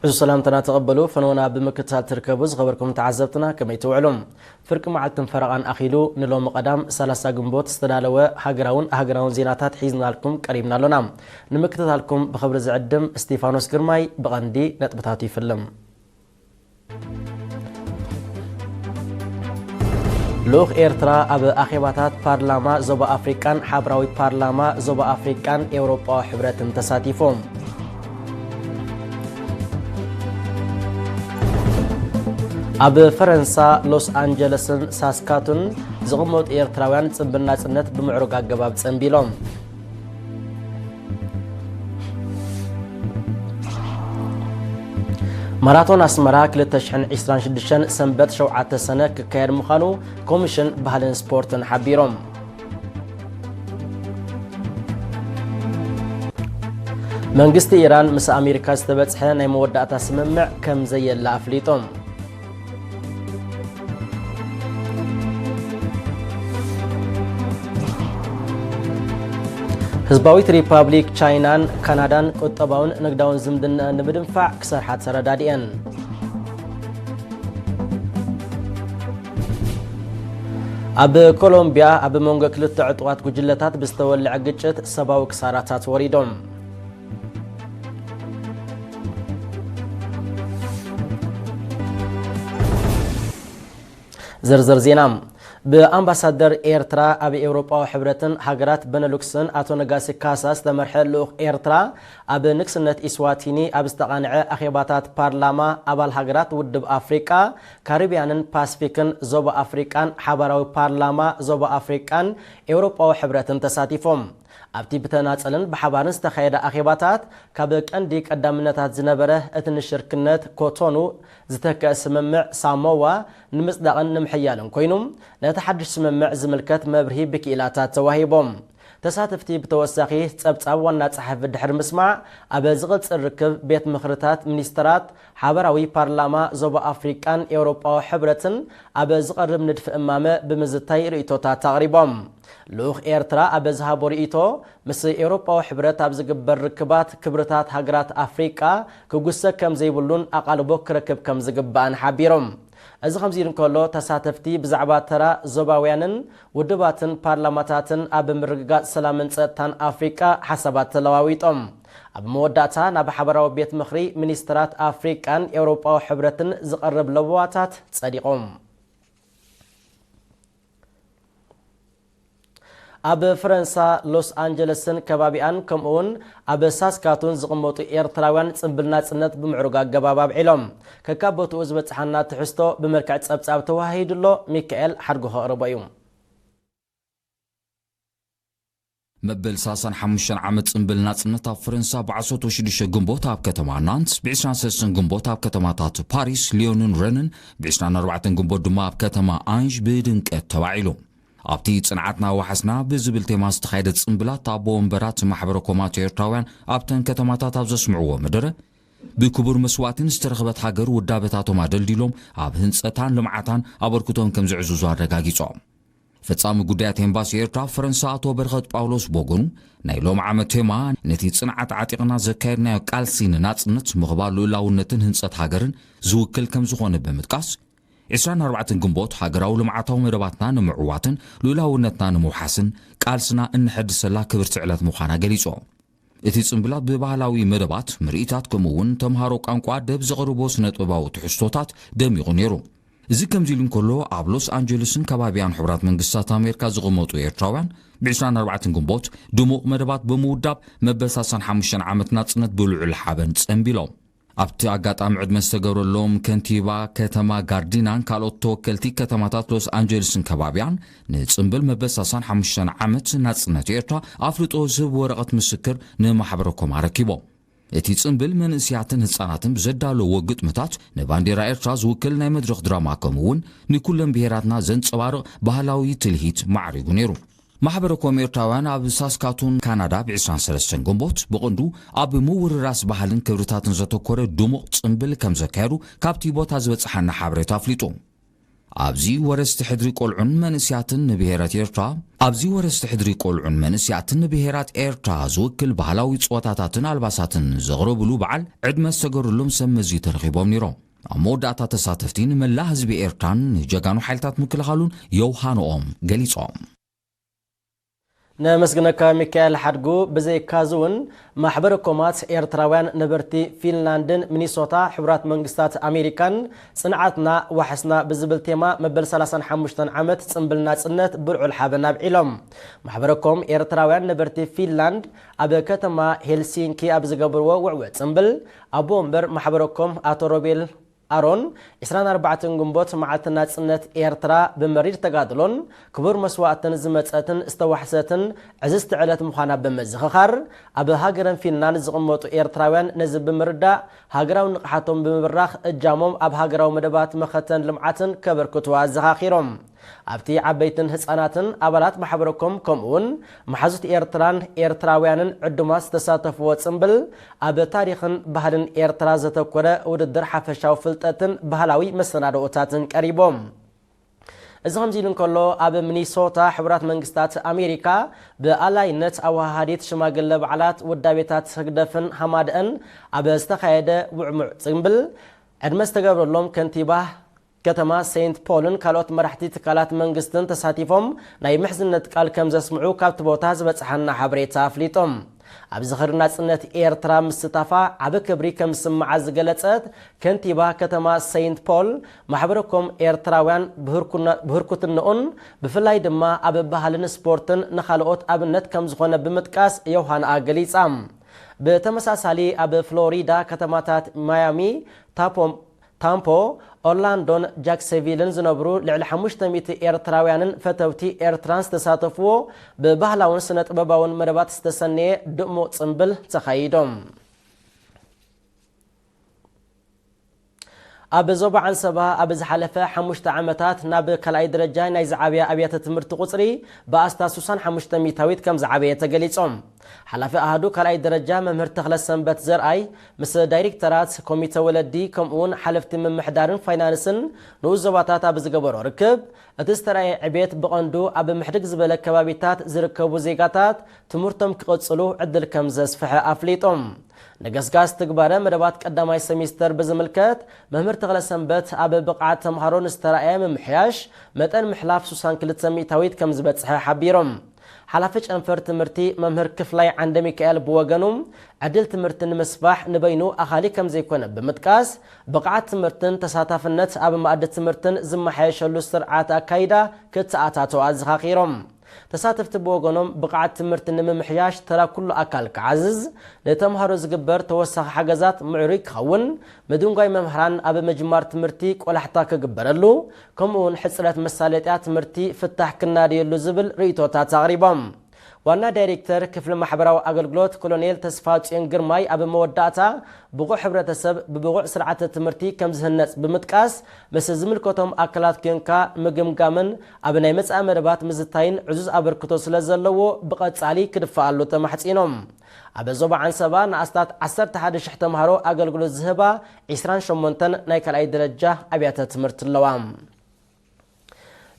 ሕዙ ሰላምታና ተቐበሉ። ፈነወና ብምክትታል ትርከቡ ዝኸበርኩም ተዓዘብትና ከመይ ትውዕሉ? ፍርቂ መዓልትን ፈረቓን ኣኺሉ ንሎሚ ቀዳም ሰላሳ ግንቦት ዝተዳለወ ሃገራውን ኣህገራውን ዜናታት ሒዝናልኩም ቀሪብና ኣሎና። ንምክትታልኩም ብኽብሪ ዝዕድም እስቲፋኖስ ግርማይ። ብቐንዲ ነጥብታቱ ይፍልም። ልኡኽ ኤርትራ ኣብ ኣኼባታት ፓርላማ ዞባ ኣፍሪቃን ሓበራዊ ፓርላማ ዞባ ኣፍሪቃን ኤውሮጳዊ ሕብረትን ተሳቲፎም። ኣብ ፈረንሳ ሎስ ኣንጀለስን ሳስካቱን ዝቕመጡ ኤርትራውያን ጽምብል ናጽነት ብምዕሩግ ኣገባብ ጸምቢሎም። ማራቶን ኣስመራ ክልተ ሽሕን ዕስራን ሽዱሽተን ሰንበት ሸውዓተ ሰነ ክካየድ ምዃኑ ኮሚሽን ባህልን ስፖርትን ሓቢሮም። መንግስቲ ኢራን ምስ ኣሜሪካ ዝተበጽሐ ናይ መወዳእታ ስምምዕ ከም ዘየለ ኣፍሊጡ። ህዝባዊት ሪፓብሊክ ቻይናን ካናዳን ቁጠባውን ንግዳውን ዝምድና ንምድንፋዕ ክሰርሓ ተረዳዲኤን። ኣብ ኮሎምቢያ ኣብ መንጎ ክልተ ዕጡቓት ጉጅለታት ብዝተወልዐ ግጭት ሰብኣዊ ክሳራታት ወሪዶም። ዝርዝር ዜና። ብኣምባሳደር ኤርትራ ኣብ ኤውሮጳዊ ሕብረትን ሃገራት በነሉክስን ኣቶ ነጋሲ ካሳ ዝተመርሐ ልኡኽ ኤርትራ ኣብ ንግስነት ኢስዋቲኒ ኣብ ዝተቓንዐ ኣኼባታት ፓርላማ ኣባል ሃገራት ውድብ ኣፍሪቃ፣ ካሪብያንን ፓስፊክን፣ ዞባ ኣፍሪቃን፣ ሓባራዊ ፓርላማ ዞባ ኣፍሪቃን ኤውሮጳዊ ሕብረትን ተሳቲፎም። ኣብቲ ብተናጸልን ብሓባርን ዝተኻየደ ኣኼባታት፣ ካብ ቀንዲ ቀዳምነታት ዝነበረ እቲ ንሽርክነት ኮቶኑ ዝተክአ ስምምዕ ሳሞዋ ንምጽዳቕን ንምሕያልን ኮይኑ፣ ነቲ ሓድሽ ስምምዕ ዝምልከት መብርሂ ብክኢላታት ተዋሂቦም። ተሳተፍቲ ብተወሳኺ ጸብጻብ ዋና ጸሓፊ ድሕሪ ምስማዕ፣ ኣብ ዝቕጽል ርክብ ቤት ምኽርታት ሚኒስትራት ሓባራዊ ፓርላማ ዞባ ኣፍሪቃን ኤውሮጳዊ ሕብረትን ኣብ ዝቐርብ ንድፊ እማመ ብምዝታይ ርእይቶታት ኣቕሪቦም። ልኡኽ ኤርትራ ኣብ ዝሃቦ ርእይቶ፣ ምስ ኤውሮጳዊ ሕብረት ኣብ ዝግበር ርክባት ክብርታት ሃገራት ኣፍሪቃ ክጉሰ ከም ዘይብሉን ኣቓልቦ ክረክብ ከም ዝግባእን ሓቢሮም። እዚ ከምዚ ኢሉ እንከሎ፣ ተሳተፍቲ ብዛዕባ ተራ ዞባውያንን ውድባትን ፓርላማታትን ኣብ ምርግጋጽ ሰላምን ጸጥታን ኣፍሪቃ ሓሳባት ተለዋዊጦም። ኣብ መወዳእታ፣ ናብ ሓባራዊ ቤት ምኽሪ ሚኒስትራት ኣፍሪቃን ኤውሮጳዊ ሕብረትን ዝቐርብ ለበዋታት ጸዲቖም። ኣብ ፈረንሳ ሎስ ኣንጀለስን ከባቢኣን ከምኡውን ኣብ ሳስካቱን ዝቕመጡ ኤርትራውያን ጽምብል ናጽነት ብምዕሩግ ኣገባብ ኣብዒሎም። ከካብ ቦትኡ ዝበጽሓና ትሕዝቶ ብመልክዕ ጸብጻብ ተዋሂዱ ኣሎ። ሚካኤል ሓድጉ ከቕርቦ እዩ። መበል ሰላሳን ሓሙሽተን ዓመት ጽምብል ናጽነት ኣብ ፈረንሳ ብ ዓሰርተ ሽዱሽተ ግንቦት ኣብ ከተማ ናንት፣ ብ ዕስራን ሰለስተን ግንቦት ኣብ ከተማታት ፓሪስ፣ ሊዮንን ረንን፣ ብ ዕስራን ኣርባዕተን ግንቦት ድማ ኣብ ከተማ ኣንዥ ብድምቀት ተባዒሉ። ኣብቲ ጽንዓትና ወሓስና ብዝብል ቴማ ዝተኻየደ ጽምብላት ኣቦ ወንበራት ማሕበረ ኮማት ኤርትራውያን ኣብተን ከተማታት ኣብ ዘስምዕዎ መደረ፣ ብክቡር መስዋእትን ዝተረኽበት ሃገር ውዳበታቶም ኣደልዲሎም ኣብ ህንጸታን ልምዓታን ኣበርክቶም ከም ዝዕዝዙ ኣረጋጊጾም። ፈጻሚ ጉዳያት ኤምባሲ ኤርትራ ኣብ ፈረንሳ ኣቶ በረኸት ጳውሎስ ብወገኑ፣ ናይ ሎም ዓመት ቴማ ነቲ ጽንዓት ዓጢቕና ዘካየድናዮ ቃልሲ ንናጽነት፣ ምኽባር ልኡላውነትን ህንጸት ሃገርን ዝውክል ከም ዝኾነ ብምጥቃስ፣ ዕስራን ኣርባዕተን ግንቦት ሃገራዊ ልምዓታዊ መደባትና ንምዕዋትን ልኡላውነትና ንምውሓስን ቃልስና እነሐድሰላ ክብርቲ ዕለት ምዃና ገሊጹ። እቲ ጽምብላት ብባህላዊ መደባት፣ ምርኢታት፣ ከምኡ እውን ተምሃሮ ቋንቋ ደብ ዘቕርቦ ስነ-ጥበባዊ ትሕዝቶታት ደሚቑ ነይሩ። እዚ ከምዚ ኢሉ እንከሎ፣ ኣብ ሎስ ኣንጀለስን ከባቢያን ሕቡራት መንግስታት ኣሜሪካ ዝቕመጡ ኤርትራውያን ብ ዕስራን ኣርባዕተን ግንቦት ድሙቕ መደባት ብምውዳብ መበል ሰላሳን ሓሙሽተን ዓመት ናጽነት ብልዑል ሓበን ጸንቢሎም። ኣብቲ ኣጋጣሚ ዕድመ ዝተገብረሎም ከንቲባ ከተማ ጋርዲናን ካልኦት ተወከልቲ ከተማታት ሎስ ኣንጀለስን ከባቢያን ንጽምብል መበል ሰላሳን ሓሙሽተን ዓመት ናጽነት ኤርትራ ኣፍልጦ ዝህብ ወረቐት ምስክር ንማሕበረኮም ኣረኪቦም። እቲ ጽምብል መንእስያትን ህጻናትን ብዘዳለዎ ግጥምታት ንባንዴራ ኤርትራ ዝውክል ናይ መድረኽ ድራማ ከምኡ እውን ንኩለን ብሄራትና ዘንጸባርቕ ባህላዊ ትልሂት ማዕሪጉ ነይሩ። ማሕበረኮም ኤርትራውያን ኣብ ሳስካቱን ካናዳ ብ ዕስራን ሰለስተን ግንቦት ብቐንዱ ኣብ ምውርራስ ባህልን ክብርታትን ዘተኮረ ድሙቕ ጽምብል ከም ዘካየዱ ካብቲ ቦታ ዝበጽሓና ሓበሬታ ኣፍሊጡ። ኣብዚ ወረስቲ ሕድሪ ቆልዑን መንእስያትን ንብሄራት ኤርትራ ኣብዚ ወረስቲ ሕድሪ ቆልዑን መንእስያትን ንብሄራት ኤርትራ ዝውክል ባህላዊ ጸወታታትን ኣልባሳትን ዘቕረብሉ በዓል ዕድመ ዝተገርሎም ሰብ መዚ ተረኺቦም ነይሮም። ኣብ መወዳእታ ተሳተፍቲ ንመላእ ህዝቢ ኤርትራን ንጀጋኑ ሓይልታት ምክልኻሉን የውሃንኦም ገሊጾም። ነመስግነካ ሚካኤል ሓድጉ። ብዘይካዚ እውን ማሕበረ ኮማት ኤርትራውያን ነበርቲ ፊንላንድን ሚኒሶታ ሕቡራት መንግስታት ኣሜሪካን ጽንዓትና ዋሕስና ብዝብል ቴማ መበል ሰላሳን ሓሙሽተን ዓመት ጽምብል ናጽነት ብልዑል ሓበን ኣብዒሎም። ማሕበረ ኮም ኤርትራውያን ነበርቲ ፊንላንድ ኣብ ከተማ ሄልሲንኪ ኣብ ዝገብርዎ ውዕወ ጽምብል ኣቦ ወንበር ማሕበረ ኮም ኣቶ ሮቤል ኣሮን ዕስራን ኣርባዕተን ግንቦት መዓልቲ ናጽነት ኤርትራ ብመሪር ተጋድሎን ክቡር መስዋእትን ዝመጸትን ዝተዋሕሰትን ዕዝዝቲ ዕለት ምዃና ብምዝኽኻር፣ ኣብ ሃገረን ፊንላንድ ዝቕመጡ ኤርትራውያን ነዚ ብምርዳእ ሃገራዊ ንቕሓቶም ብምብራኽ እጃሞም ኣብ ሃገራዊ መደባት መኸተን ልምዓትን ከበርክቱ ኣዘኻኺሮም። ኣብቲ ዓበይትን ህጻናትን ኣባላት ማሕበረኮም ከምኡውን መሓዙት ኤርትራን ኤርትራውያንን ዕዱማት ዝተሳተፍዎ ጽምብል ኣብ ታሪኽን ባህልን ኤርትራ ዘተኮረ ውድድር ሓፈሻዊ ፍልጠትን ባህላዊ መሰናድኦታትን ቀሪቦም። እዚ ከምዚ ኢሉ እንከሎ ኣብ ሚኒሶታ ሕቡራት መንግስታት ኣሜሪካ ብኣላይነት ኣወሃሃዲት ሽማግለ በዓላት ውዳቤታት ህግደፍን ሃማደአን ኣብ ዝተኻየደ ውዕሙዕ ጽምብል ዕድመ ዝተገብረሎም ከንቲባ ከተማ ሴንት ፖልን ካልኦት መራሕቲ ትካላት መንግስትን ተሳቲፎም ናይ ምሕዝነት ቃል ከም ዘስምዑ ካብቲ ቦታ ዝበጽሓና ሓበሬታ ኣፍሊጦም። ኣብ ዝኽሪ ናጽነት ኤርትራ ምስታፋ ዓቢ ክብሪ ከም ዝስምዓ ዝገለጸት ከንቲባ ከተማ ሴንት ፖል፣ ማሕበረኮም ኤርትራውያን ብህርኩና-፣ ብህርኩትንኡን ብፍላይ ድማ ኣብ ባህልን ስፖርትን ንኻልኦት ኣብነት ከም ዝኾነ ብምጥቃስ የውሃንኣ ገሊጻ። ብተመሳሳሊ ኣብ ፍሎሪዳ ከተማታት ማያሚ፣ ታፖ ታምፖ፣ ኦርላንዶን ጃክሰቪልን ዝነብሩ ልዕሊ ሓሙሽተ ሚእቲ ኤርትራውያንን ፈተውቲ ኤርትራን ዝተሳተፍዎ ብባህላውን ስነ ጥበባውን መደባት ዝተሰነየ ድሙቕ ጽምብል ተኻይዶም። ኣብ ዞባ ዓንሰባ ኣብ ዝሓለፈ ሓሙሽተ ዓመታት ናብ ካልኣይ ደረጃ ናይ ዝዓብያ ኣብያተ ትምህርቲ ቁጽሪ ብኣስታት ስሳን ሓሙሽተ ሚእታዊት ከም ዝዓበየ ተገሊጾም። ሓላፊ ኣሃዱ ካልኣይ ደረጃ መምህር ተኽለ ሰንበት ዘርኣይ ምስ ዳይሬክተራት ኮሚተ ወለዲ ከምኡውን ሓለፍቲ ምምሕዳርን ፋይናንስን ንኡስ ዞባታት ኣብ ዝገበሮ ርክብ፣ እቲ ዝተራእየ ዕቤት ብቐንዱ ኣብ ምሕድግ ዝበለ ከባቢታት ዝርከቡ ዜጋታት ትምህርቶም ክቕጽሉ ዕድል ከም ዘስፍሐ ኣፍሊጦም። ንገስጋስ ትግባረ መደባት ቀዳማይ ሰሚስተር ብዝምልከት መምህር ተኽለ ሰንበት ኣብ ብቕዓት ተምሃሮ ንዝተራእየ ምምሕያሽ መጠን ምሕላፍ ስሳን ክልተ ሚእታዊት ከም ዝበጽሐ ሓቢሮም። ሓላፊ ጨንፈር ትምህርቲ መምህር ክፍላይ ዓንደ ሚካኤል ብወገኑ፣ ዕድል ትምህርቲ ንምስፋሕ ንበይኑ ኣኻሊ ከም ዘይኮነ ብምጥቃስ፣ ብቕዓት ትምህርትን ተሳታፍነት ኣብ መኣዲ ትምህርትን ዝመሓየሸሉ ስርዓት ኣካይዳ ክተኣታተው ኣዘኻኺሮም። ተሳተፍቲ ብወገኖም፣ ብቕዓት ትምህርቲ ንምምሕያሽ ተራ ኩሉ ኣካል ክዓዝዝ፣ ንተምሃሮ ዝግበር ተወሳኺ ሓገዛት ምዕሩይ ክኸውን፣ ምድንጓይ መምህራን ኣብ ምጅማር ትምህርቲ ቆላሕታ ክግበረሉ፣ ከምኡውን ሕጽረት መሳለጥያ ትምህርቲ ፍታሕ ክናደየሉ ዝብል ርእይቶታት ኣቕሪቦም። ዋና ዳይሬክተር ክፍሊ ማሕበራዊ ኣገልግሎት ኮሎኔል ተስፋጽዮን ግርማይ ኣብ መወዳእታ፣ ብቑዕ ሕብረተሰብ ብብቑዕ ስርዓተ ትምህርቲ ከም ዝህነጽ ብምጥቃስ፣ ምስ ዝምልከቶም ኣካላት ኮንካ ምግምጋምን ኣብ ናይ መጻኢ መደባት ምዝታይን ዕዙዝ ኣበርክቶ ስለ ዘለዎ ብቐጻሊ ክድፈኣሉ ተማሕጺኖም። ኣብ ዞባ ዓንሰባ ንኣስታት ዓሰርተ ሓደ ሽሕ ተምሃሮ ኣገልግሎት ዝህባ ዕስራን ሸሞንተን ናይ ካልኣይ ደረጃ ኣብያተ ትምህርቲ ኣለዋ።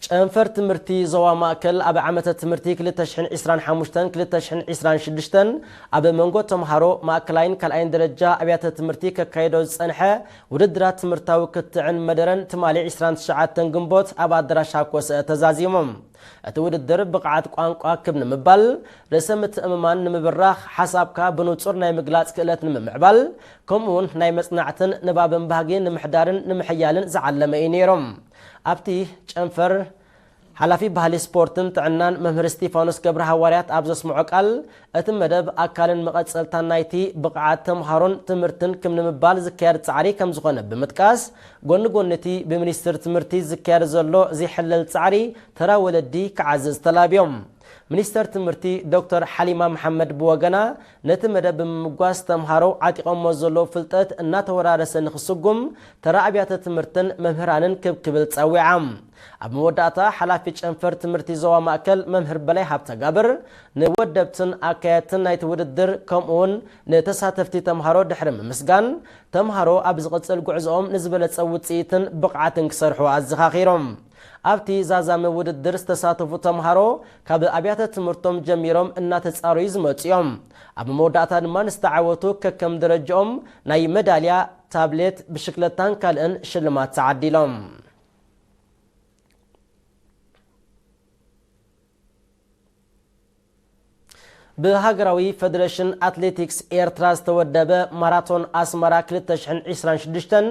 ጨንፈር ትምህርቲ ዞባ ማእከል ኣብ ዓመተ ትምህርቲ ክልተ ሽሕን ዕስራን ሓሙሽተን ክልተ ሽሕን ዕስራን ሽዱሽተን ኣብ መንጎ ተምሃሮ ማእከላይን ካልኣይን ደረጃ ኣብያተ ትምህርቲ ከካይዶ ዝጸንሐ ውድድራት ትምህርታዊ ክትዕን መደረን ትማሊ ዕስራን ትሽዓተን ግንቦት ኣብ ኣዳራሽ ሃኮሰ ተዛዚሞም። እቲ ውድድር ብቕዓት ቋንቋ ክብ ንምባል፣ ርእሰ ምትእምማን ንምብራኽ፣ ሓሳብካ ብንጹር ናይ ምግላጽ ክእለት ንምምዕባል፣ ከምኡውን ናይ መጽናዕትን ንባብን ባህጊ ንምሕዳርን ንምሕያልን ዝዓለመ እዩ ነይሮም። ኣብቲ ጨንፈር ሓላፊ ባህሊ ስፖርትን ጥዕናን መምህር እስጢፋኖስ ገብረ ሃዋርያት ኣብ ዘስምዖ ቃል፣ እቲ መደብ ኣካልን መቐጸልታን ናይቲ ብቕዓት ተምሃሮን ትምህርትን ክም ንምባል ዝካየድ ጻዕሪ ከም ዝኾነ ብምጥቃስ፣ ጎኒ ጎኒ እቲ ብሚኒስትር ትምህርቲ ዝካየድ ዘሎ ዘይሕለል ጻዕሪ ተራ ወለዲ ክዓዝዝ ተላብዮም። ሚኒስተር ትምህርቲ ዶክተር ሓሊማ መሓመድ ብወገና፣ ነቲ መደብ ብምምጓስ ተምሃሮ ዓጢቖሞ ዘለዉ ፍልጠት እናተወራረሰ ንኽስጉም ተራ ኣብያተ ትምህርትን መምህራንን ክብ ክብል ጸዊዓ። ኣብ መወዳእታ፣ ሓላፊ ጨንፈር ትምህርቲ ዞባ ማእከል መምህር በላይ ሃብተጋብር ንወደብትን ኣካየድትን ናይቲ ውድድር፣ ከምኡውን ንተሳተፍቲ ተምሃሮ ድሕሪ ምምስጋን፣ ተምሃሮ ኣብ ዝቕጽል ጉዕዞኦም ንዝበለጸ ውጽኢትን ብቕዓትን ክሰርሑ ኣዘኻኺሮም። ኣብቲ ዛዛሚ ውድድር ዝተሳተፉ ተምሃሮ፣ ካብ ኣብያተ ትምህርቶም ጀሚሮም እናተጻረዩ ዝመጹ እዮም። ኣብ መወዳእታ ድማ ንዝተዓወቱ ከከም ደረጃኦም ናይ መዳልያ፣ ታብሌት፣ ብሽክለታን ካልእን ሽልማት ተዓዲሎም። ብሃገራዊ ፈደረሽን ኣትሌቲክስ ኤርትራ ዝተወደበ ማራቶን ኣስመራ ክልተ ሽሕን ዕስራን ሽዱሽተን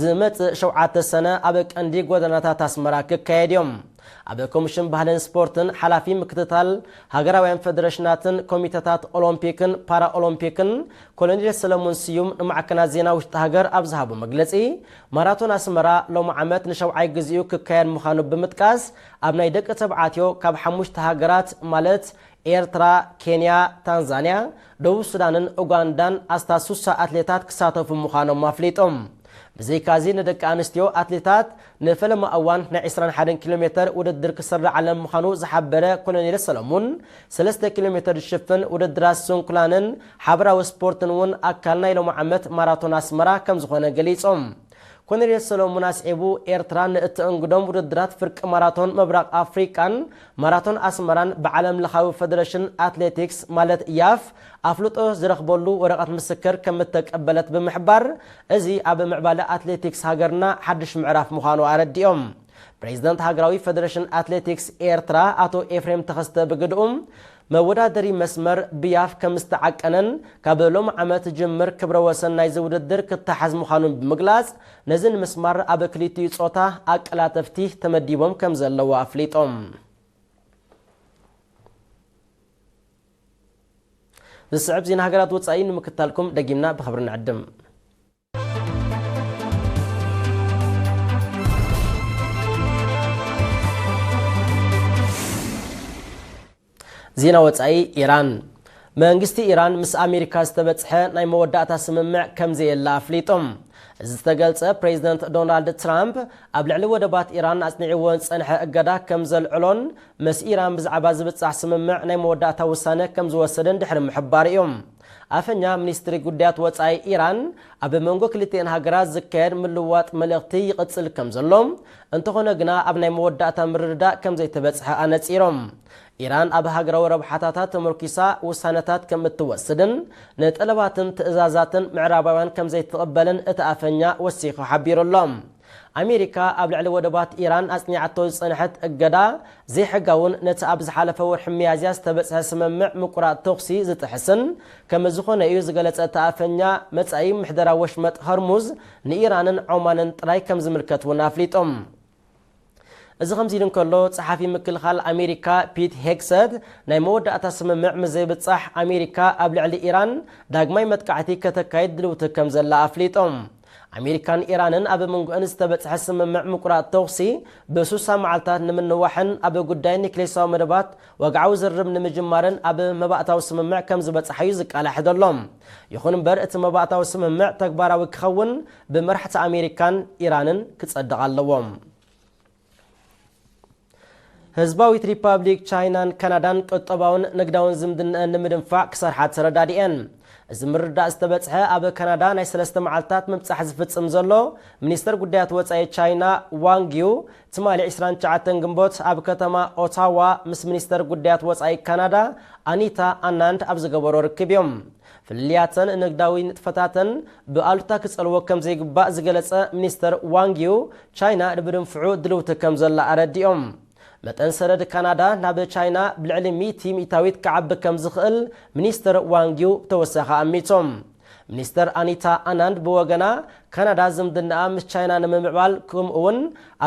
ዝመጽእ ሸውዓተ ሰነ ኣብ ቀንዲ ጎደናታት ኣስመራ ክካየድ እዮም። ኣብ ኮሚሽን ባህልን ስፖርትን ሓላፊ ምክትታል ሃገራውያን ፈደረሽናትን ኮሚተታት ኦሎምፒክን ፓራኦሎምፒክን ኮሎኔል ሰለሙን ስዩም ንማዕከናት ዜና ውሽጢ ሃገር ኣብ ዝሃቦ መግለጺ፣ ማራቶን ኣስመራ ሎሚ ዓመት ንሸውዓይ ግዜኡ ክካየድ ምዃኑ ብምጥቃስ፣ ኣብ ናይ ደቂ ተባዕትዮ ካብ ሓሙሽተ ሃገራት ማለት ኤርትራ፣ ኬንያ፣ ታንዛንያ፣ ደቡብ ሱዳንን ኡጋንዳን ኣስታት ሱሳ ኣትሌታት ክሳተፉ ምዃኖም ኣፍሊጦም። ብዘይካዚ ንደቂ ኣንስትዮ ኣትሌታት ንፈለማ እዋን ናይ ዕስራን ሓደን ኪሎ ሜተር ውድድር ክስረዓለን ምዃኑ ዝሓበረ ኮሎኔል ሰለሙን፣ ሰለስተ ኪሎ ሜተር ዝሽፍን ውድድራት ስንኩላንን ሓበራዊ ስፖርትን እውን ኣካል ናይ ሎሚ ዓመት ማራቶን ኣስመራ ከም ዝኾነ ገሊጾም። ኮሎኔል ሰለሙን ኣስዒቡ፣ ኤርትራ ንእተእንግዶም ውድድራት ፍርቂ ማራቶን ምብራቕ ኣፍሪቃን ማራቶን ኣስመራን ብዓለም ለኻዊ ፈደረሽን ኣትሌቲክስ ማለት ያፍ ኣፍልጦ ዝረኽበሉ ወረቐት ምስክር ከም እተቀበለት ብምሕባር፣ እዚ ኣብ ምዕባለ ኣትሌቲክስ ሃገርና ሓድሽ ምዕራፍ ምዃኑ ኣረዲኦም። ፕሬዚደንት ሃገራዊ ፈደረሽን ኣትሌቲክስ ኤርትራ ኣቶ ኤፍሬም ተኸስተ ብግድኡ፣ መወዳደሪ መስመር ብያፍ ከም ዝተዓቀነን ካብ ሎም ዓመት ጅምር ክብረ ወሰን ናይዚ ውድድር ክተሓዝ ምዃኑን ብምግላጽ፣ ነዚ ንምስማር ኣብ ክልቲኡ ጾታ ኣቀላጠፍቲ ተመዲቦም ከም ዘለዉ ኣፍሊጦም። ዝስዕብ ዜና ሃገራት ወጻኢ ንምክታልኩም ደጊምና ብኽብሪ ንዕድም። ዜና ወጻኢ። ኢራን። መንግስቲ ኢራን ምስ ኣሜሪካ ዝተበጽሐ ናይ መወዳእታ ስምምዕ ከም ዘየለ ኣፍሊጡ። እዚ ዝተገልጸ ፕሬዚደንት ዶናልድ ትራምፕ ኣብ ልዕሊ ወደባት ኢራን ኣጽኒዕዎ ዝጸንሐ እገዳ ከም ዘልዕሎን ምስ ኢራን ብዛዕባ ዝብጻሕ ስምምዕ ናይ መወዳእታ ውሳነ ከም ዝወሰደን ድሕሪ ምሕባሩ እዩ። ኣፈኛ ሚኒስትሪ ጉዳያት ወጻኢ ኢራን፣ ኣብ መንጎ ክልቲኤን ሃገራት ዝካየድ ምልውዋጥ መልእኽቲ ይቕጽል ከም ዘሎ፣ እንተኾነ ግና ኣብ ናይ መወዳእታ ምርድዳእ ከም ዘይተበጽሐ ኣነጺሮም። ኢራን ኣብ ሃገራዊ ረብሓታታ ተመርኪሳ ውሳነታት ከም እትወስድን ንጠለባትን ትእዛዛትን ምዕራባውያን ከም ዘይትቕበልን እቲ ኣፈኛ ወሲኹ ሓቢሩ ኣሎ። ኣሜሪካ ኣብ ልዕሊ ወደባት ኢራን ኣጽኒዓቶ ዝጸንሐት እገዳ ዘይሕጋውን ነቲ ኣብ ዝሓለፈ ወርሒ ሚያዝያ ዝተበጽሐ ስምምዕ ምቁራጽ ተኹሲ ዝጥሕስን ከም ዝኾነ እዩ ዝገለጸ እቲ ኣፈኛ፣ መጻኢ ምሕደራ ወሽመጥ ሆርሙዝ ንኢራንን ዖማንን ጥራይ ከም ዝምልከት እውን ኣፍሊጦም። እዚ ከምዚ ኢሉ እንከሎ፣ ጸሓፊ ምክልኻል ኣሜሪካ ፒት ሄግሰት ናይ መወዳእታ ስምምዕ ምስ ዘይብጻሕ ኣሜሪካ ኣብ ልዕሊ ኢራን ዳግማይ መጥቃዕቲ ከተካይድ ድልውቲ ከም ዘላ ኣፍሊጦም። ኣሜሪካን ኢራንን ኣብ መንጎአን ዝተበጽሐ ስምምዕ ምቁራጽ ተኹሲ ብሱሳ መዓልታት ንምንዋሕን ኣብ ጉዳይ ኒክሌሳዊ መደባት ወግዓዊ ዝርርብ ንምጅማርን ኣብ መባእታዊ ስምምዕ ከም ዝበጽሓ እዩ ዝቃላሕ ዘሎ። ይኹን እምበር፣ እቲ መባእታዊ ስምምዕ ተግባራዊ ክኸውን ብመራሕቲ ኣሜሪካን ኢራንን ክጸድቕ ኣለዎ። ህዝባዊት ሪፓብሊክ ቻይናን ካናዳን ቁጠባውን ንግዳውን ዝምድነአን ንምድንፋዕ ክሰርሓ ተረዳዲኤን። እዚ ምርዳእ ዝተበጽሐ ኣብ ካናዳ ናይ ሰለስተ መዓልታት ምብጻሕ ዝፍጽም ዘሎ ሚኒስተር ጉዳያት ወጻኢ ቻይና ዋንግ ዩ፣ ትማሊ ዕስራን ትሽዓተን ግንቦት ኣብ ከተማ ኦታዋ ምስ ሚኒስተር ጉዳያት ወጻኢ ካናዳ ኣኒታ ኣናንድ ኣብ ዝገበሮ ርክብ እዮም። ፍልልያተን ንግዳዊ ንጥፈታተን ብኣሉታ ክጸልዎ ከም ዘይግባእ ዝገለጸ ሚኒስተር ዋንግ ዩ፣ ቻይና ንምድንፍዑ ድልውቲ ከም ዘላ ኣረዲኦም። መጠን ሰደድ ካናዳ ናብ ቻይና ብልዕሊ ሚእቲ ሚእታዊት ክዓቢ ከም ዝኽእል ሚኒስተር ዋንግ ዩ ብተወሳኺ ኣሚቶም። ሚኒስተር ኣኒታ ኣናንድ ብወገና፣ ካናዳ ዝምድናኣ ምስ ቻይና ንምምዕባል፣ ከምኡ እውን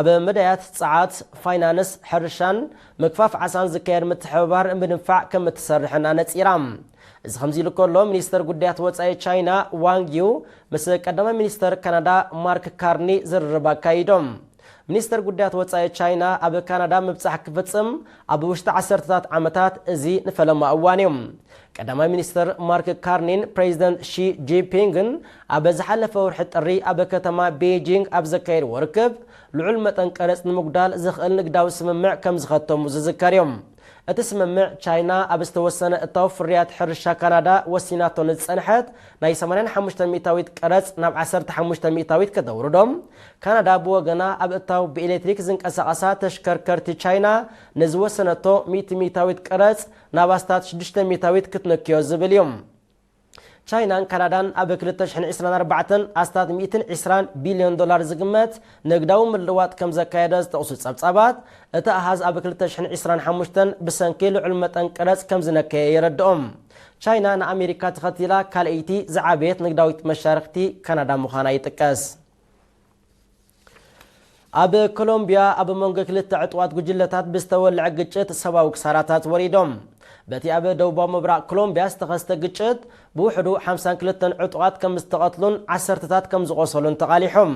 ኣብ መዳያት ጸዓት፣ ፋይናንስ፣ ሕርሻን ምግፋፍ ዓሳን ዝካየድ ምትሕብባር ምድንፋዕ ከም እትሰርሕን ኣነጺራ። እዚ ከምዚ ኢሉ ከሎ፣ ሚኒስተር ጉዳያት ወጻኢ ቻይና ዋንግ ዩ ምስ ቀዳማይ ሚኒስተር ካናዳ ማርክ ካርኒ ዝርርብ ኣካይዶም። ሚኒስተር ጉዳያት ወጻኢ ቻይና ኣብ ካናዳ ምብጻሕ ክፍጽም ኣብ ውሽጢ ዓሰርተታት ዓመታት እዚ ንፈለማ እዋን እዩ። ቀዳማይ ሚኒስተር ማርክ ካርኒን ፕሬዚደንት ሺ ጂንፒንግን ኣብ ዝሓለፈ ወርሒ ጥሪ ኣብ ከተማ ቤጂንግ ኣብ ዘካየድዎ ርክብ፣ ልዑል መጠን ቀረጽ ንምጉዳል ዝኽእል ንግዳዊ ስምምዕ ከም ዝኸተሙ ዝዝከር እዩ። እቲ ስምምዕ፣ ቻይና ኣብ ዝተወሰነ እታው ፍርያት ሕርሻ ካናዳ ወሲናቶ ንዝጸንሐት ናይ ሰማንያን ሓሙሽተ ሚእታዊት ቀረጽ ናብ ዓሰርተ ሓሙሽተ ሚእታዊት ከተውርዶ፣ ካናዳ ብወገና ኣብ እታው ብኤሌክትሪክ ዝንቀሳቐሳ ተሽከርከርቲ ቻይና ንዝወሰነቶ ሚእቲ ሚእታዊት ቀረጽ ናብ ኣስታት ሽዱሽተ ሚእታዊት ክትንክዮ ዝብል እዩ። ቻይናን ካናዳን ኣብ ክልተ ሽሕን ዕስራን ኣርባዕተን ኣስታት ሚእትን ዕስራን ቢልዮን ዶላር ዝግመት ንግዳዊ ምልዋጥ ከም ዘካየደ ዝጠቕሱ ጸብጻባት፣ እቲ ኣሃዝ ኣብ ክልተ ሽሕን ዕስራን ሓሙሽተን ብሰንኪ ልዑል መጠን ቀረጽ ከም ዝነከየ የረድኦም። ቻይና ንኣሜሪካ ተኸቲላ ካልኣይቲ ዝዓበየት ንግዳዊት መሻርክቲ ካናዳ ምዃና ይጥቀስ። ኣብ ኮሎምቢያ ኣብ መንጎ ክልተ ዕጡቓት ጉጅለታት ብዝተወልዐ ግጭት ሰብኣዊ ክሳራታት ወሪዶም። በቲ ኣብ ደቡባዊ ምብራቕ ኮሎምቢያ ዝተኸስተ ግጭት ብውሕዱ ሓምሳን ክልተን ዕጡቓት ከም ዝተቐትሉን ዓሰርተታት ከም ዝቖሰሉን ተቓሊሖም።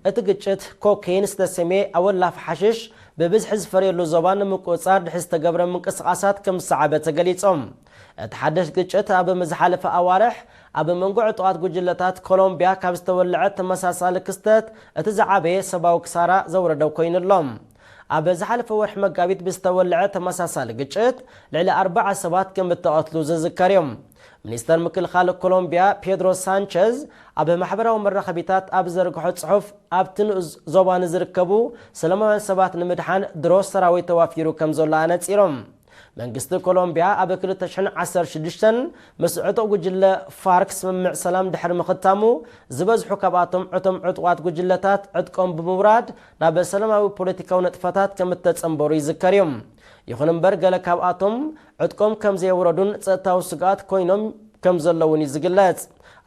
እቲ ግጭት ኮኬይን ዝተሰምየ ኣወላፊ ሓሽሽ ብብዝሒ ዝፈርየሉ ዞባ ንምቁጽጻር ድሕሪ ዝተገብረ ምንቅስቓሳት ከም ዝሰዓበ ተገሊጾም። እቲ ሓደሽ ግጭት ኣብ ዝሓለፈ ኣዋርሕ ኣብ መንጎ ዕጡቓት ጉጅለታት ኮሎምቢያ ካብ ዝተወልዐ ተመሳሳሊ ክስተት እቲ ዝዓበየ ሰብኣዊ ክሳራ ዘውረደ ኮይኑ ኣሎ። ኣብ ዝሓለፈ ወርሒ መጋቢት ብዝተወልዐ ተመሳሳሊ ግጭት ልዕሊ ኣርባዓ ሰባት ከም እተቐትሉ ዝዝከር እዩ። ሚኒስተር ምክልኻል ኮሎምቢያ ፔድሮ ሳንቸዝ ኣብ ማሕበራዊ መራኸቢታት ኣብ ዘርግሖ ጽሑፍ፣ ኣብቲ ንኡስ ዞባ ንዝርከቡ ሰላማውያን ሰባት ንምድሓን ድሮ ሰራዊት ተዋፊሩ ከም ዘሎ ኣነጺሮም። መንግስቲ ኮሎምቢያ ኣብ ክልተ ሽሕን ዓሰርተ ሽዱሽተን ምስ ዕጡቕ ጉጅለ ፋርክ ስምምዕ ሰላም ድሕሪ ምኽታሙ፣ ዝበዝሑ ካብኣቶም እቶም ዕጡቓት ጉጅለታት ዕጥቆም ብምውራድ ናብ ሰላማዊ ፖለቲካዊ ንጥፈታት ከም እተጸንበሩ ይዝከር እዩ። ይኹን እምበር፣ ገለ ካብኣቶም ዕጥቆም ከም ዘየውረዱን ጸጥታዊ ስግኣት ኮይኖም ከም ዘለውን እዩ ዝግለጽ።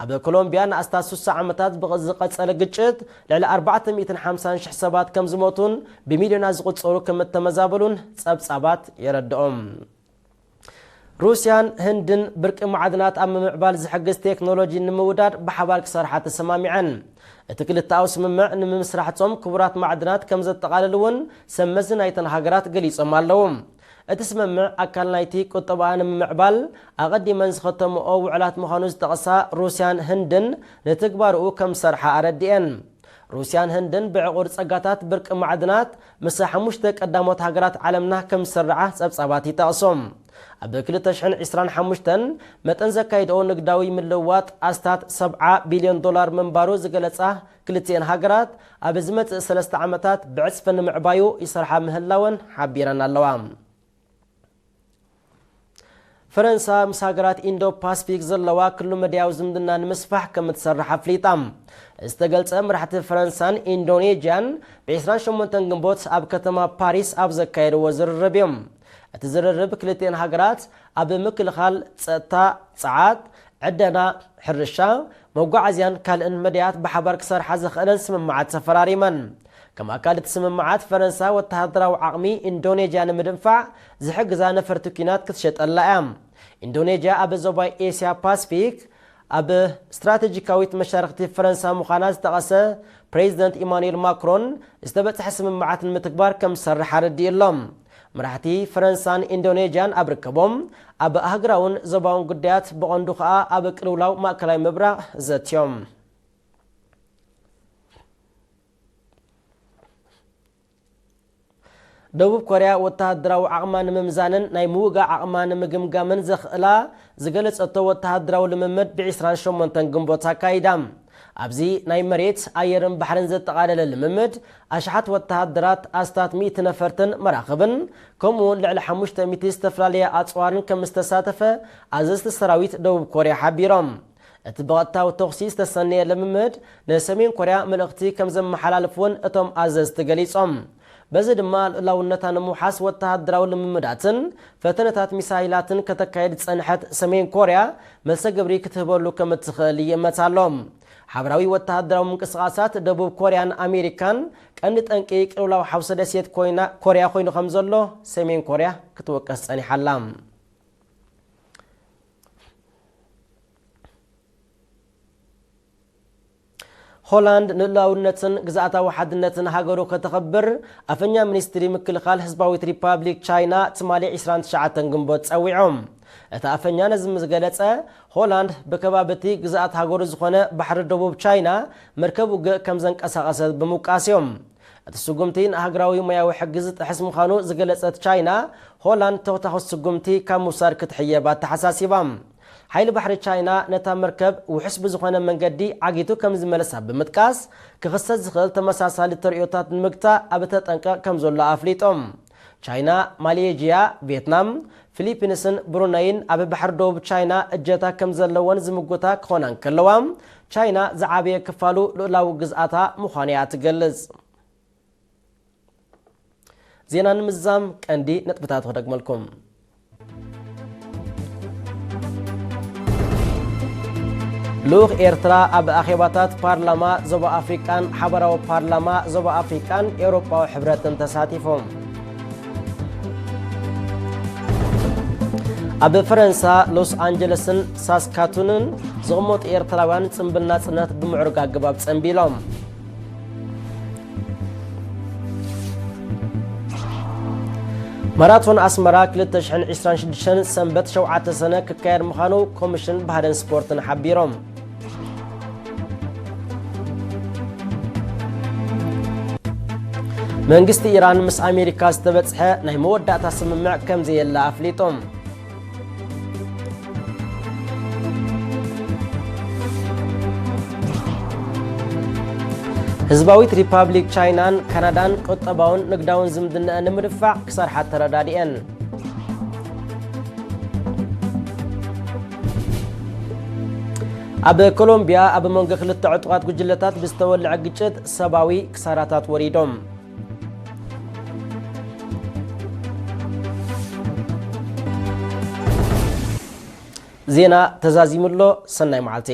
ኣብ ኮሎምቢያ ንኣስታት ስሳ ዓመታት ብዝቐጸለ ግጭት ልዕሊ ኣርባዕተ ሚእትን ሓምሳን ሽሕ ሰባት ከም ዝሞቱን ብሚልዮናት ዝቑጸሩ ከም እተመዛበሉን ጸብጻባት የረድኦም። ሩስያን ህንድን ብርቂ ማዕድናት ኣብ ምምዕባል ዝሕግዝ ቴክኖሎጂ ንምውዳድ ብሓባር ክሰርሓ ተሰማሚዐን። እቲ ክልተኣዊ ስምምዕ ንምምስራሕ ጾም ክቡራት ማዕድናት ከም ዘጠቓልል እውን ሰብ መዚ ናይተን ሃገራት ገሊጾም ኣለዉ። እቲ ስምምዕ ኣካል ናይቲ ቁጠባኣ ንምምዕባል ኣቐዲመን ዝኸተምኦ ውዕላት ምዃኑ ዝጠቐሳ ሩስያን ህንድን፣ ንትግባርኡ ከም ዝሰርሓ ኣረዲኤን። ሩስያን ህንድን ብዕቑር ጸጋታት ብርቂ ማዕድናት ምስ ሓሙሽተ ቀዳሞት ሃገራት ዓለምና ከም ዝስርዓ ጸብጻባት ይጠቕሱ። ኣብ ክልተ ሽሕን ዕስራን ሓሙሽተን መጠን ዘካይድኦ ንግዳዊ ምልውዋጥ ኣስታት ሰብዓ ቢልዮን ዶላር ምንባሩ ዝገለጻ ክልቲኤን ሃገራት፣ ኣብ ዝመጽእ ሰለስተ ዓመታት ብዕጽፊ ንምዕባዩ ይሰርሓ ምህላወን ሓቢረን ኣለዋ። ፈረንሳ ምስ ሃገራት ኢንዶ ፓስፊክ ዘለዋ ክሉ መዳያዊ ዝምድና ንምስፋሕ ከም እትሰርሕ ኣፍሊጣ። ዝተገልጸ፣ መራሕቲ ፈረንሳን ኢንዶኔዥያን ብ ዕስራን ሸሞንተን ግንቦት ኣብ ከተማ ፓሪስ ኣብ ዘካየድዎ ዝርርብ እዮም። እቲ ዝርርብ ክልቲኤን ሃገራት ኣብ ምክልኻል፣ ጸጥታ፣ ጸዓት፣ ዕደና፣ ሕርሻ፣ መጓዓዝያን ካልእን መዳያት ብሓባር ክሰርሓ ዝኽእለን ስምምዓት ተፈራሪመን። ከም ኣካል እቲ ስምምዓት፣ ፈረንሳ ወተሃደራዊ ዓቕሚ ኢንዶኔዥያ ንምድንፋዕ ዝሕግዛ ነፈርቲ ኲናት ክትሸጠላ እያ። ኢንዶኔዥያ ኣብ ዞባ ኤስያ ፓስፊክ ኣብ ስትራቴጂካዊት መሻርክቲ ፈረንሳ ምዃና ዝጠቐሰ ፕሬዚደንት ኢማኑኤል ማክሮን፣ ዝተበጽሐ ስምምዓት ንምትግባር ከም ዝሰርሕ ኣረዲኡ ኣሎ። መራሕቲ ፈረንሳን ኢንዶኔዥያን ኣብ ርክቦም፣ ኣብ ኣህጉራውን ዞባውን ጉዳያት፣ ብቐንዱ ከኣ ኣብ ቅልውላው ማእከላይ ምብራቕ ዘትዮም። ደቡብ ኮርያ ወተሃደራዊ ዓቕማ ንምምዛንን ናይ ምውጋእ ዓቕማ ንምግምጋምን ዘኽእላ ዝገለጸቶ ወተሃደራዊ ልምምድ ብ ዕስራን ሸሞንተን ግንቦት ኣካይዳ። ኣብዚ ናይ መሬት፣ ኣየርን ባሕርን ዘጠቓለለ ልምምድ፣ ኣሽሓት ወተሃደራት፣ ኣስታት ሚእቲ ነፈርትን መራኽብን፣ ከምኡውን ልዕሊ ሓሙሽተ ሚእቲ ዝተፈላለየ ኣጽዋርን ከም ዝተሳተፈ ኣዘዝቲ ሰራዊት ደቡብ ኮርያ ሓቢሮም። እቲ ብቐጥታዊ ተኹሲ ዝተሰነየ ልምምድ ንሰሜን ኮርያ መልእኽቲ ከም ዘመሓላልፍ እውን እቶም ኣዘዝቲ ገሊጾም። በዚ ድማ ልኡላውነታ ንምውሓስ ወተሃደራዊ ልምምዳትን ፈተነታት ሚሳይላትን ከተካየድ ዝጸንሐት ሰሜን ኮርያ መልሰ ግብሪ ክትህበሉ ከም እትኽእል ይእመት ኣሎ። ሓበራዊ ወተሃደራዊ ምንቅስቓሳት ደቡብ ኮርያን ኣሜሪካን ቀንዲ ጠንቂ ቅልውላው ሓውሲ ደሴት ኮይና፣ ኮርያ ኮይኑ ከም ዘሎ ሰሜን ኮርያ ክትወቀስ ጸኒሓ ኣላ። ሆላንድ ንልኡላውነትን ግዝኣታዊ ሓድነትን ሃገሩ ከተኽብር ኣፈኛ ሚኒስትሪ ምክልኻል ህዝባዊት ሪፓብሊክ ቻይና ትማሊ ዕስራን ትሽዓተን ግንቦት ጸዊዖም። እቲ ኣፈኛ ነዚ ምስ ገለጸ፣ ሆላንድ ብከባቢ እቲ ግዝኣት ሃገሩ ዝኾነ ባሕሪ ደቡብ ቻይና መርከብ ውግእ ከም ዘንቀሳቐሰት ብምውቃስ እዮም። እቲ ስጉምቲ ንሃገራዊ ሞያዊ ሕጊ ዝጥሕስ ምዃኑ ዝገለጸት ቻይና፣ ሆላንድ ተወታኺ ስጉምቲ ካብ ምውሳድ ክትሕየብ ኣተሓሳሲባ። ሓይሊ ባሕሪ ቻይና ነታ መርከብ ውሑስ ብዝኾነ መንገዲ ዓጊቱ ከም ዝመለሳ ብምጥቃስ፣ ክኽሰት ዝኽእል ተመሳሳሊ ተርእዮታት ንምግታእ ኣብ ተጠንቀቕ ከም ዘሎ ኣፍሊጦም። ቻይና፣ ማሌዥያ፣ ቪየትናም፣ ፊሊፒንስን ብሩነይን ኣብ ባሕሪ ደቡብ ቻይና እጀታ ከም ዘለወን ዝምጉታ ክኾና እንከለዋ፣ ቻይና ዝዓበየ ክፋሉ ልኡላዊ ግዝኣታ ምዃኑ እያ ትገልጽ። ዜና ንምዝዛም ቀንዲ ነጥብታት ክደግመልኩም። ልኡኽ ኤርትራ ኣብ ኣኼባታት ፓርላማ ዞባ ኣፍሪቃን ሓበራዊ ፓርላማ ዞባ ኣፍሪቃን ኤውሮጳዊ ሕብረትን ተሳቲፎም። ኣብ ፈረንሳ ሎስ ኣንጀለስን ሳስካቱንን ዝቕመጡ ኤርትራውያን ጽምብል ናጽነት ብምዕሩግ ኣገባብ ጸምቢሎም። ማራቶን ኣስመራ ክልተ ሽሕን ዕስራን ሽዱሽተን ሰንበት ሸውዓተ ሰነ ክካየድ ምዃኑ ኮሚሽን ባህልን ስፖርትን ሓቢሮም። መንግስቲ ኢራን ምስ ኣሜሪካ ዝተበጽሐ ናይ መወዳእታ ስምምዕ ከም ዘየለ ኣፍሊጦም። ህዝባዊት ሪፓብሊክ ቻይናን ካናዳን ቁጠባውን ንግዳውን ዝምድናኣን ንምድፋዕ ክሰርሓ ተረዳዲኤን። ኣብ ኮሎምቢያ ኣብ መንጎ ክልተ ዕጡቓት ጉጅለታት ብዝተወልዐ ግጭት ሰብኣዊ ክሳራታት ወሪዶም። ዜና ተዛዚሙ ኣሎ። ሰናይ መዓልቲ።